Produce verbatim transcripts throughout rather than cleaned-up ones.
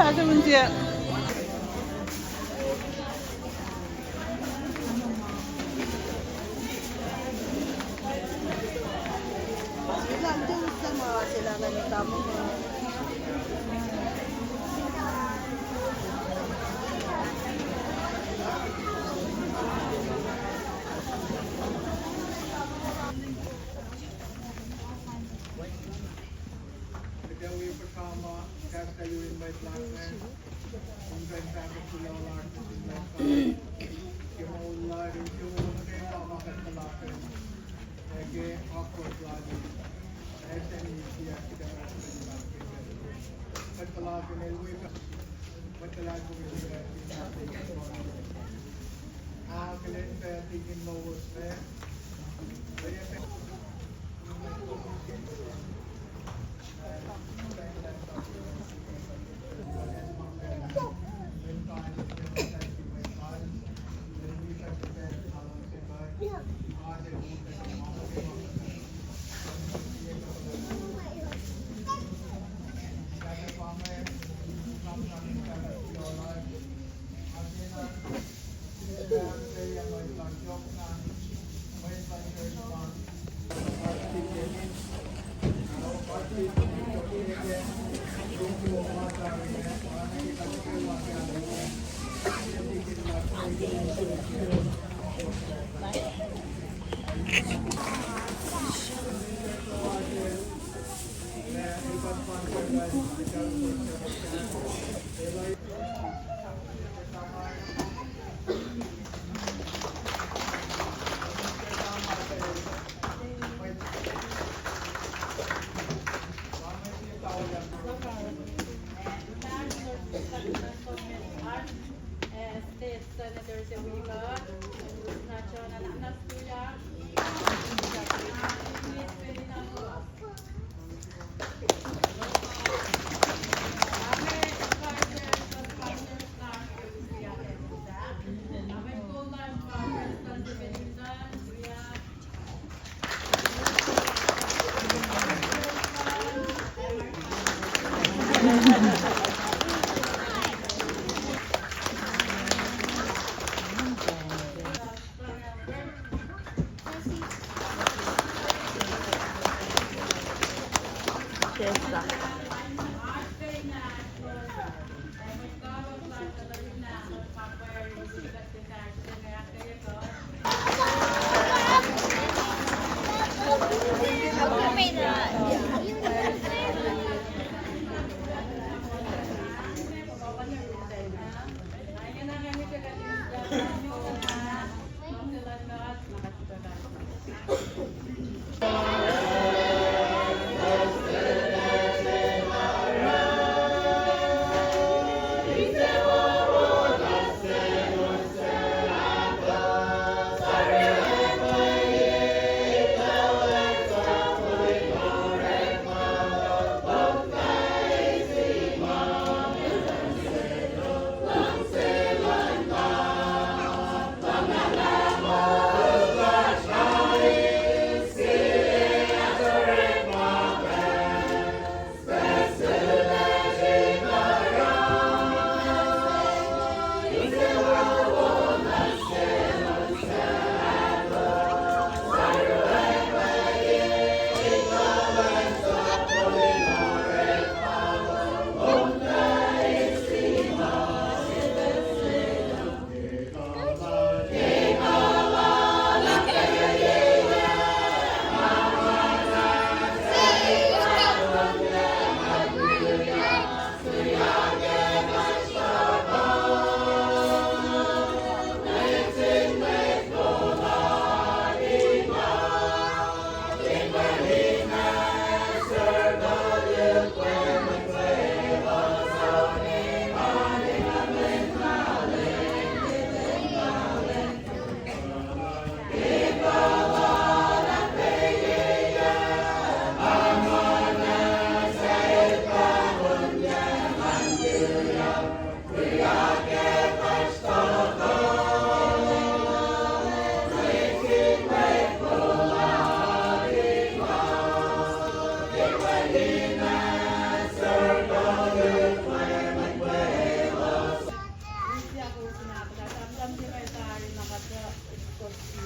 Kuht ac wi puhsra ma kahs yurin mwet lasr, in kuh in fahkwack kuloh lasr nuh sin mwet kol ke moul lal, in suk nuh ke ma ma kuht puhlakihn, ac ke akwuck lal, ac siyuck kuht in kuht puhlakihn el wi kuht, mwet luhlahlfongi, akihlen pac tikin lowos me. State Senator Tewika, National Nastuya,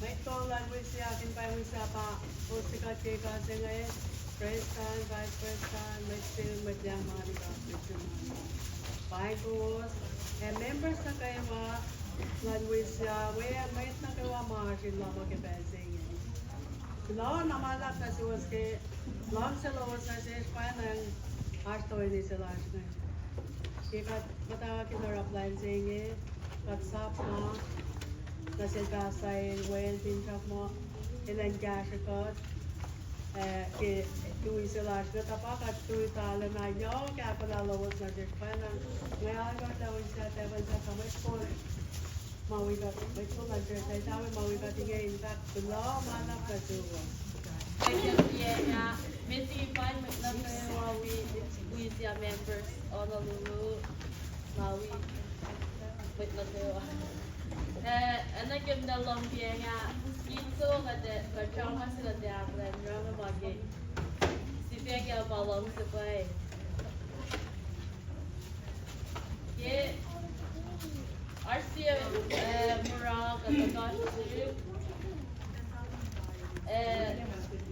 Mwet kol luhn wislah, fin pa wislah pa, kowos sikuht ke ekuh se inge, prestuhn, vice prestuhn, mwet sim, mwet yang mani, mwet sim mani. Paing kowos, ac members nuh kwewa luhn wislah, we mwet nuh kwewa ma oasr in lohm ke pacl se inge. Kuloh na ma luhlahp nuh suwos ke luhngse lowos nuh sesr, pwacnwacng oasr toeni se lasr inge. Ke kuht muhtwacwacack in oruh plwacn se inge, kuht sap ma, nuh sel Pastor Wayne, finsrak muh elan kahsruh kuht, eh, ke tui se lasr inge, tuh pa kuht tui tari na yohk ahkolah lowos nuh sesr, pwacnwacng nga alkot lah wi sahp evan sahp mwet kol ma wi kuht, mwet kol luhn church, ac tawi ma wi kuht inge, in fact, kuloh ma luhlahp nuh suwos. Ac ke tiacna, met liki paing mwet nuh kwewa wi, wi sia members, Honolulu, ma wi mwet nuh kwewa. Eh, ac nuh ke mna luhngse inge, in so kuht, kuht sramsram se kuht ahkkahlwemye ma ke, sifac ke ma luhngse pwacye. Ke oasr sie, eh, mura kuh tuhkuh srihk, eh,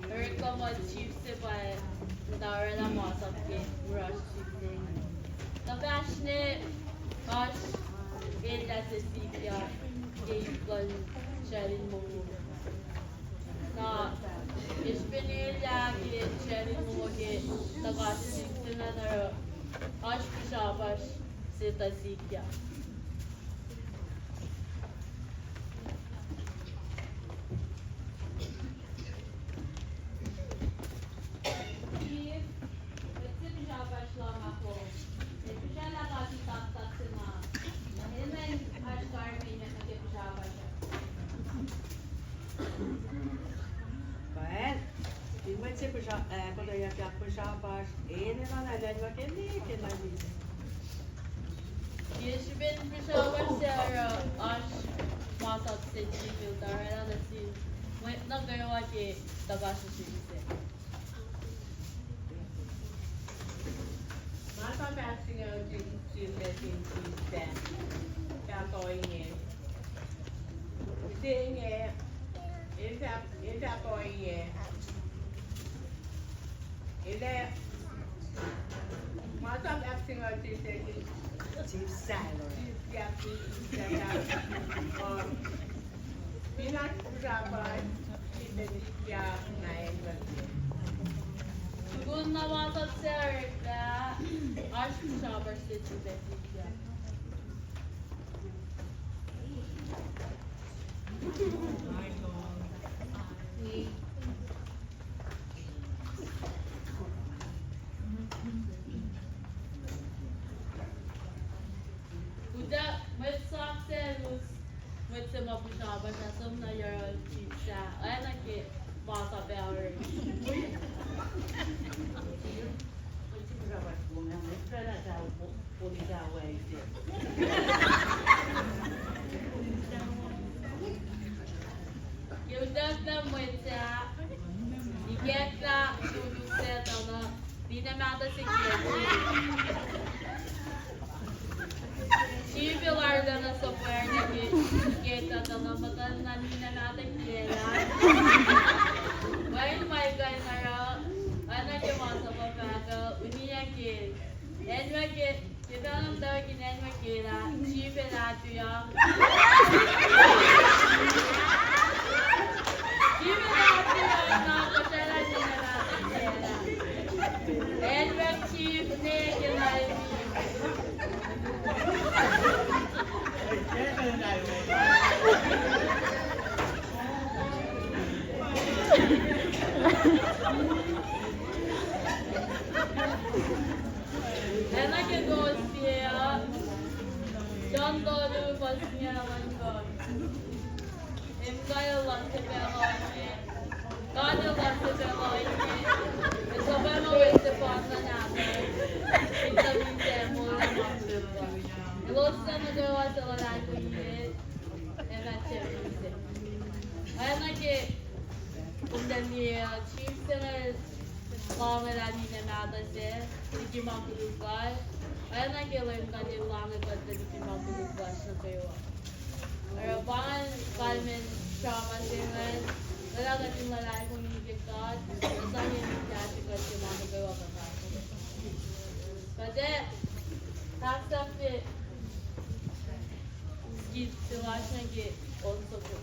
orekma muh chief se pa muhta oraclah masap ke mura srihk se inge. Tuh fahsr ne oasr elyah se sikyak ke ip luhn sraclin mongo. Na, ke srihpen elyah ke sraclin mongo ke tuhkuh srihk se inge, na oruh oasr pihsrapasr se tuh sikyak. Chief, mwet se pihsrapasr lal Mako, el pihsraclah pati taktak se na. Enenuh oasr karihngihnyuck nuh ke pihsrapasr ah. Pwacnwacng, fin mwet se pihsra-, eh, kotweyuckyak pihsrapasr, enenuh na enenuh ke liki na liki. Ke srihpen pihsrapasr se oruh oasr masap se chief el tuh oraclah nuh sin mwet nuh kwewa ke tuhkuh srihsrihk se. Masap ahksingucul se sin, sin chief se, fahk ohinge. Use inge, el fahk, el fahk ohinge. El ac, masap ahksingucul se sin chief, chief sahyac, chief sahyac, uh, fin oasr pihsrapasr, chief sikyak na enenuh. Tukun na masap se oreklah, oasr pihsrapasr se chief sikyak. Utuckuh mwet sap se, us, mwet se ma pihsrapasr ah, som na yohrohl chief sahyac, oacna ke masap ah oruh. Ke utuckuh mwet sahyac, ikacklah koluk se tuh na, ninac mahtuh se kiyac. Chief el arulacna suhpwacr nuh ke, ke tuh na muhtuhn na ninac mahtuh kiyac ah. Wacngihn ma kuh in oruh, oacna ke masap uh fahk uh, uniyac ke, acn ma ke, Ke pacl in tuh kihnen mwe kena, chief el ahtuyak. Chief el ahtuyak na kosraclah ninac mahtuh kena. Elwek chief ne kena emi. Acna ke kowos liye uh, John tolu fuhs singucul an kuh. Em, God el luhngse pacl ohinge. God el luhngse pacl ohinge. El suhpwacma Wen sefanna Nahtuhl, in tuh misac moul ma koluk uh. Elos suc nuh kwewa suc luhlahlfongi, ac fah tiac misac. Oacna ke kom liye, chief se inge lohnglah ninac mahtuh sac liki ma koluk lal. Oacna ke Leum God El lohnglah kuht liki ma koluk lasr nuh kwewa. Oruh pa ingacn kalmacn sramsram se ingacn, lwelah kuht in luhlahlfongi ke God, ac sang in kahsre kuht ke ma nuh kwewa kuht oasr. Kuht ac ahksahfye skit se lasr nuh ke on soko.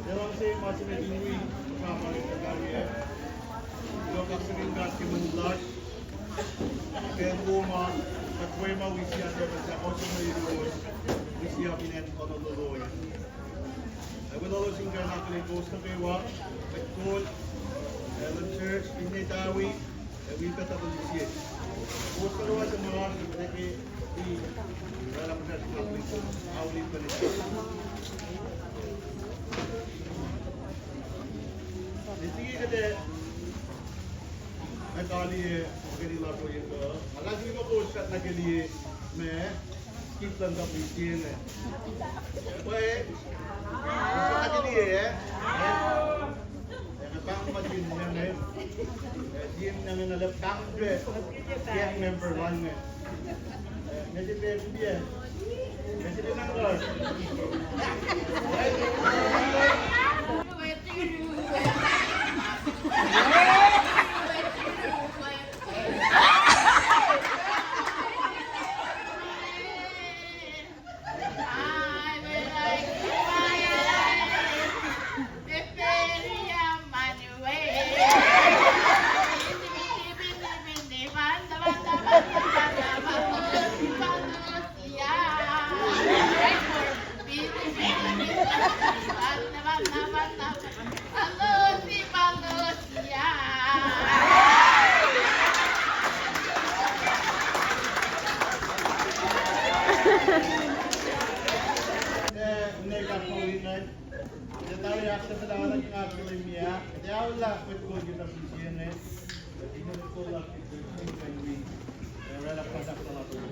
Elan se ma se met in wi, ma ma wi, kuloh kaksakihn God ke moul lasr. Ke kuh ma, kuht wi ma wi siya, kuht wi siya, kuht wi siya fin acn Honolulu. Ac weluhlos in kuh in akihlen kowos nuh kwewa, mwet kol, ac luhn church, finne tawi, ac wi pacl tuh kol sie. Kowos nuh kwewa suc ma oasr, ac ke wi, oraclah muhtahl in akihlen kowos, auli pacl. Esinge kuht ac, ac kaliye, kaliye lasr ohiyac kuh, nga luhlahlfongi muh kowos fahk nuh ke liye, ma, skit luhn tapuh sie inge. Pwacye, kowos fahk nuh ke liye, eh? Ac nga pahng ma sin inge, eh, sin inge na lap pahng ke, gang member luhn inge. Eh, nga sifilpac, nga sifilpac nanglar. Kuht ac ahkkahlwemye, kuht ac aolla mwet kol ke tapuh sie inge, kuht in mwet kol lasr ke kuht in wi, ac oraclah fahsr lasr uh.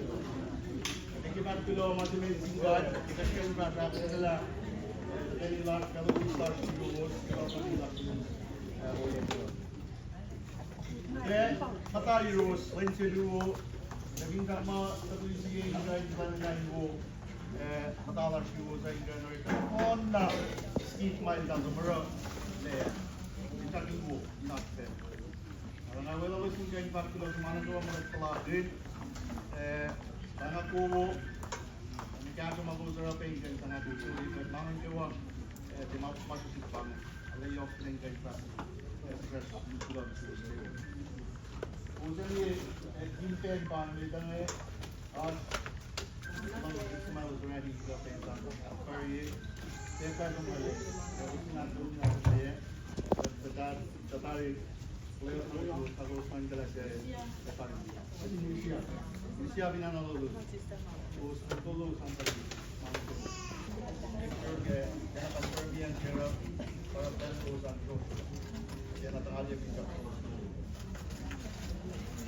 Kuht ac ke fahk kuloh ma se met sin God, ke kuht ke fahsr lasr uh, ac kuht lasr, kuht lasr, kuht lasr, kuht lasr. Ke muhta yuruwos lwen se luo, ac fin kuht ma tuh sie in kuh in kuh in wo, ac muhta lasr yuruwos in kuh in orekma on na skit ma el tuh mura, ac in kuh in wo, in oasr pac. Nga weluhlos in kuh in fahk kuloh ma nuh kwewa ma kuht puhlakihn. Eh, pa nga kowos, eh, kahsruh ma kowos oruh pac in kuh in sang ahkos kuht ma nuh kwewa, eh, tiac ma, ma srihsrihk pa inge. Arlac yohk kuht in kuh in fahk, eh, express kuloh nuh suwos. Kowos ac liye, eh, in pen pa inge, tuh inge, oasr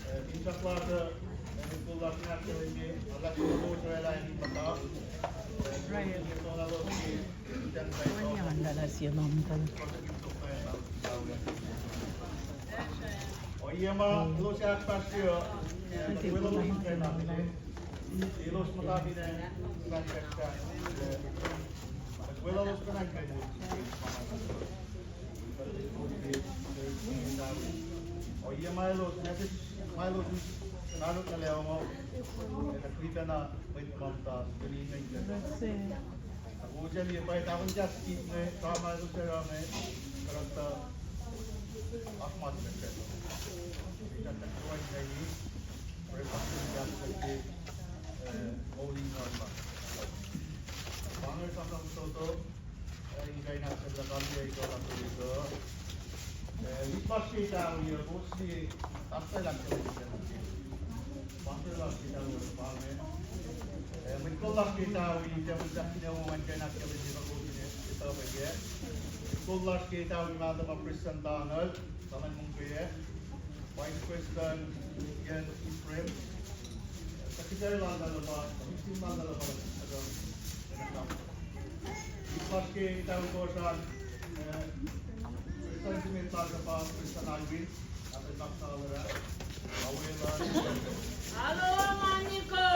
Eh, finsrak lasr uh, eh, mwet kol lasr in ahkkahlwemye, ahlahk kowos oraclah in muhta. Eh, ohiyac ma elos ahkfahsrye uh, eh, kuh weluhlos in kuh in ahkkahlwemye, elos muhta fin acn Saskatchewan, eh, kuh weluhlos kuh in kuh in Ohiyac ma elos, message ma elos, naruk nuh lohm uh, ac kuht wi pacna mwet ma muhta, kihtin inge. Kowos ac liye pwacye tahfongkahs kit inge, sa ma elos oruh inge, kuht oasr ma se met. Kuht ac kuh in kuh in, kuht ac kuh in kuh in, eh, moul in nguhn ma. Pa inge sramsram fototo, Eh, in kuh in ahkkahlwemye ekuh lasr uh. Eh, wik lasr ke etawi uh, kowos liye, ahkkweye ahkkahlwemye. Sponsor lasr ke etawi uh pa inge. Eh, mwet kol lasr ke etawi, tiac mwet lasr kine wo ngan kuh in ahkkahlwemye pa kowos in etuh pac. Mwet kol lasr ke etawi ma tuh ma Prestuhn Donald, Donald Munkeye. Vice President Ian Ephraim, Secretary Lal Dalaba, Christine Lal Dalaba, Secretary. Lasr ke etawi kosran, eh, President Smith Lal Dalaba, President Alvin, Apen Maksalara, Awela. Alo, maniko!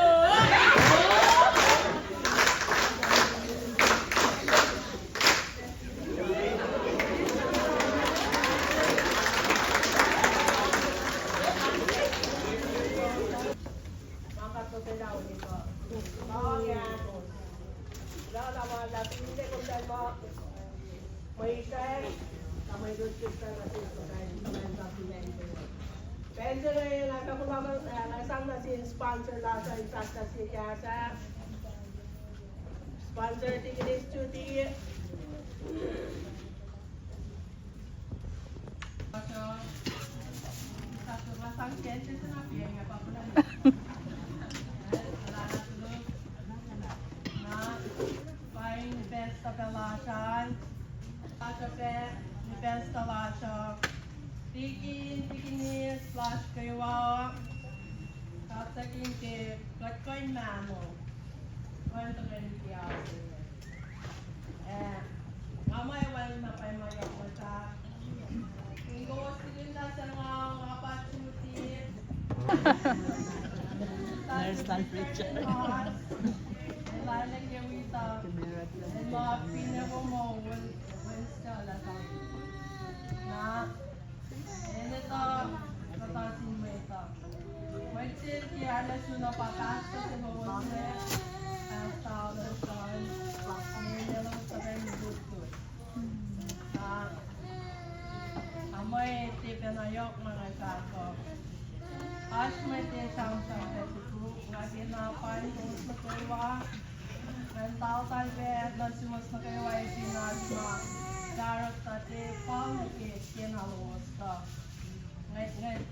Pacl se inge nga fahk lah, eh, nga sang nuh sin sponsor lasr in fahk nuh sin kahs ah. Sponsor Tikinis Juti. Na, pa in pastor lasr an, pastor, pastor lasr uh, tikin, tikinis lasr kwewa, kapsakin ke kuht kuh in mahno, kuh in tuhkweni ke asen. Eh, nga muh wacngihn na pa ma yohk muhta. In kowos tikin na se nga, nga pa Juti. Nurse Richard. Lale ke wita. Ma pine wo mo, wen, wen stala ta. Na, Ene ta, kata sin mwet uh. Mwet sel ke arlac sun uh pa pastor se lowos inge, pastor lowos an, ene lowos tuhkweni lutlut. Ah, amwe tiac pacna yohk ma nga fahk uh. Oasr mwet tiac sramsram pac tukuk, nga kena paing kowos nuh kwewa. Ngan taltal pac nuh suwos nuh kwewa, esin oasr ma karuk tuh tiac fal nuh ke kena lowos uh. Ngwet, ngwet.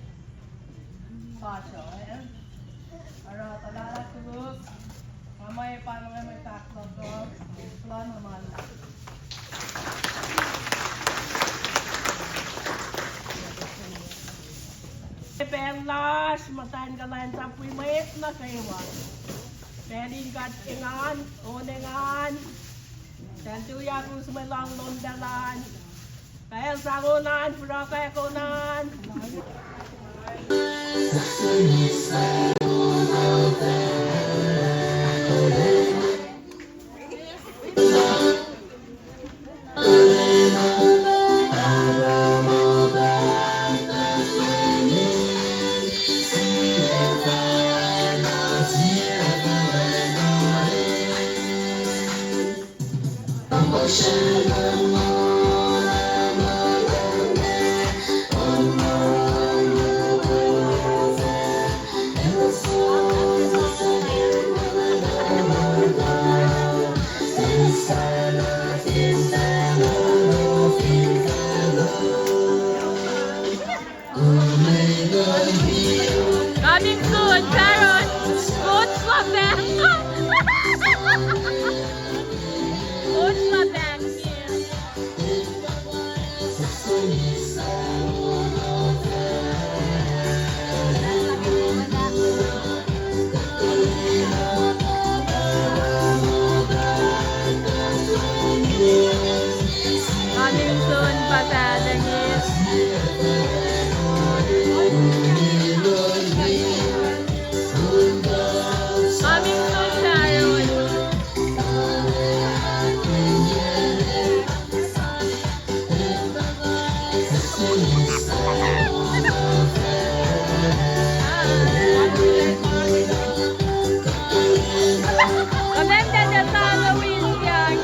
Pastor, eh? Oruh tuhlahlah koluk. Nga muh pa inge mwe fahk luhk uh. Kuloh na ma luhlahp. Pacl lasr, muhtwacn kuhlwacnsap wi mwet nuh kwewa. Pacl in God engan, on engan. Sacn tuyak us mwe luhng lom pacl an. Pacl sang on an, pruhe konan. Pahng. Oasr ma pahng. Coming soon, Papa Dennis. Coming soon, Sharon. Komanda, the Halloween gang.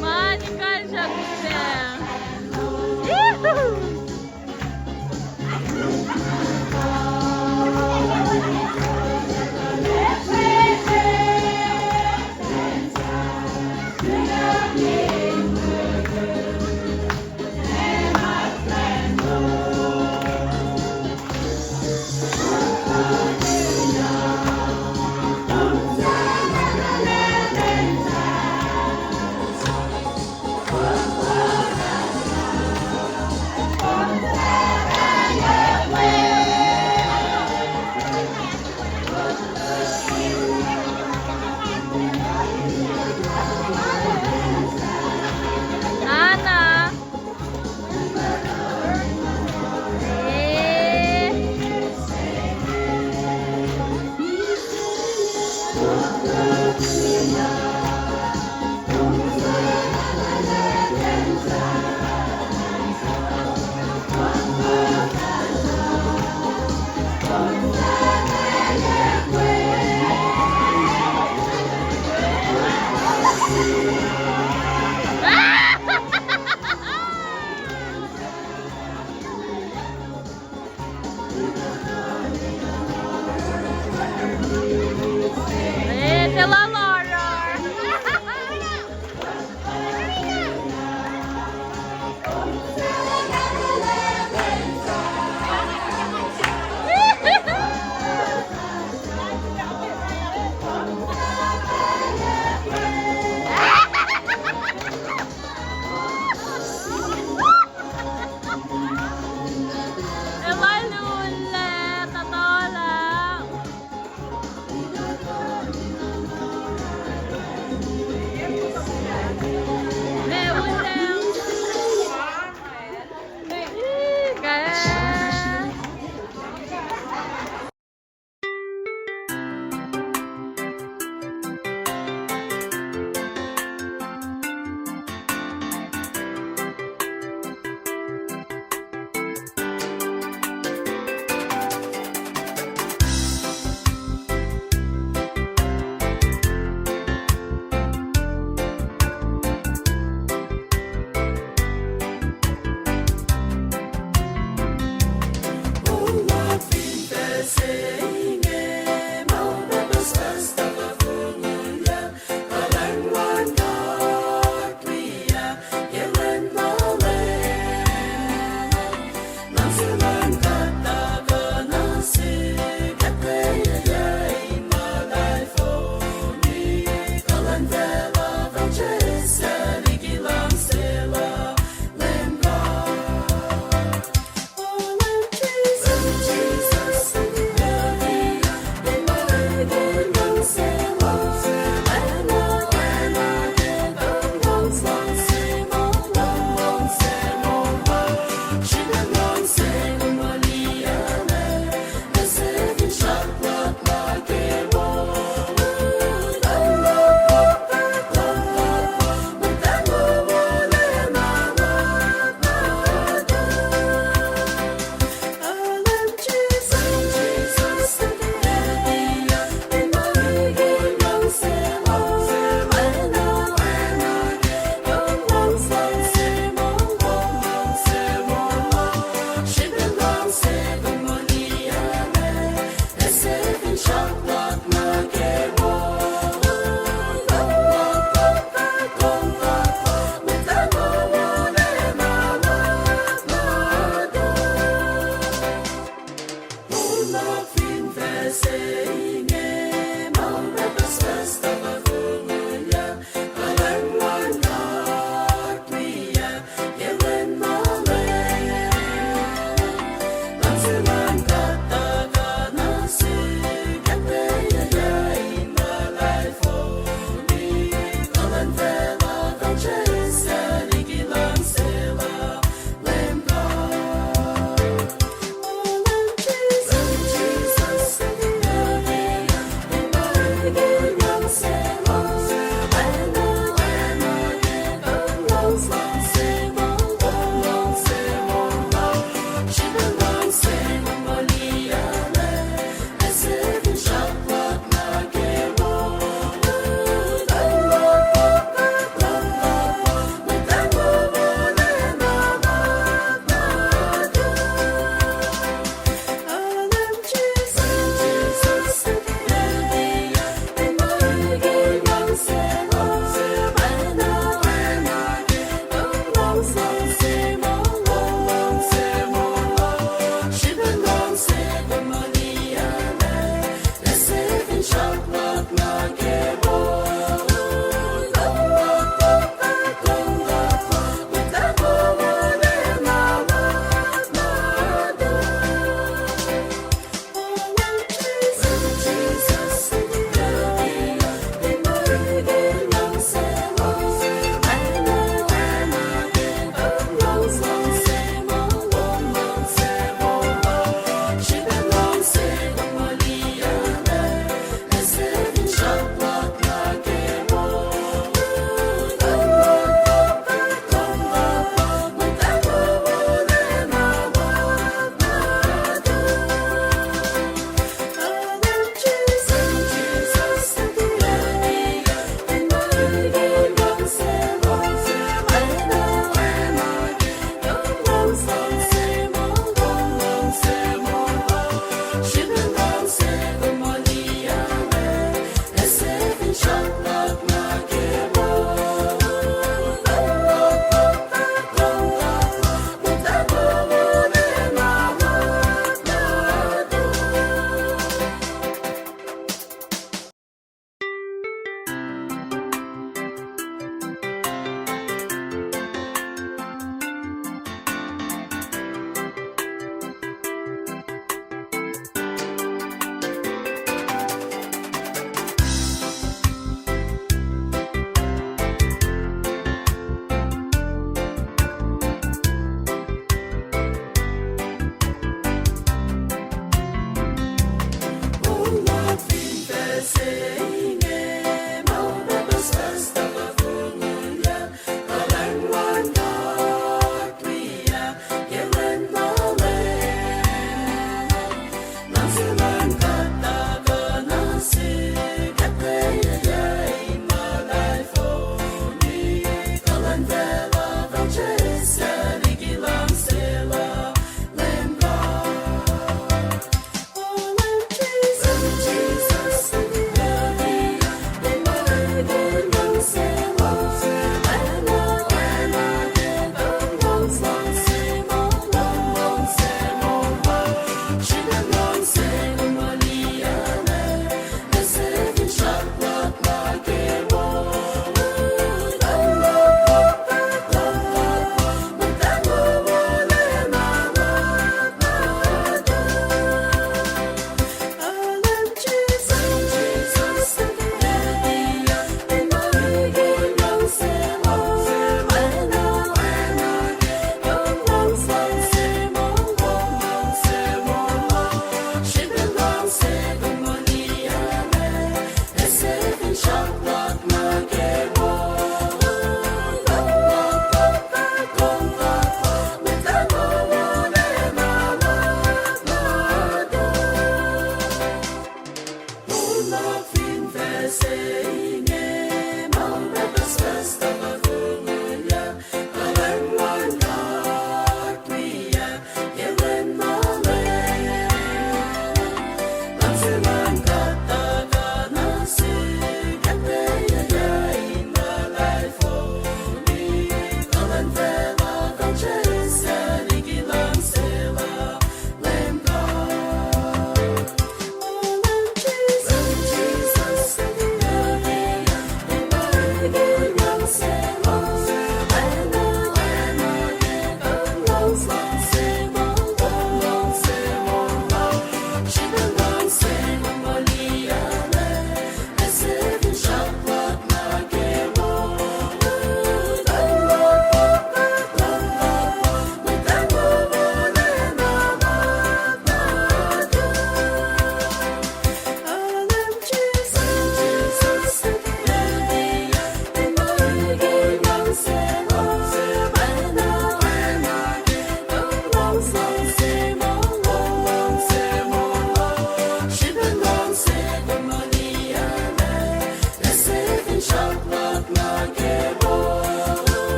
Mani kalsakse. Anna.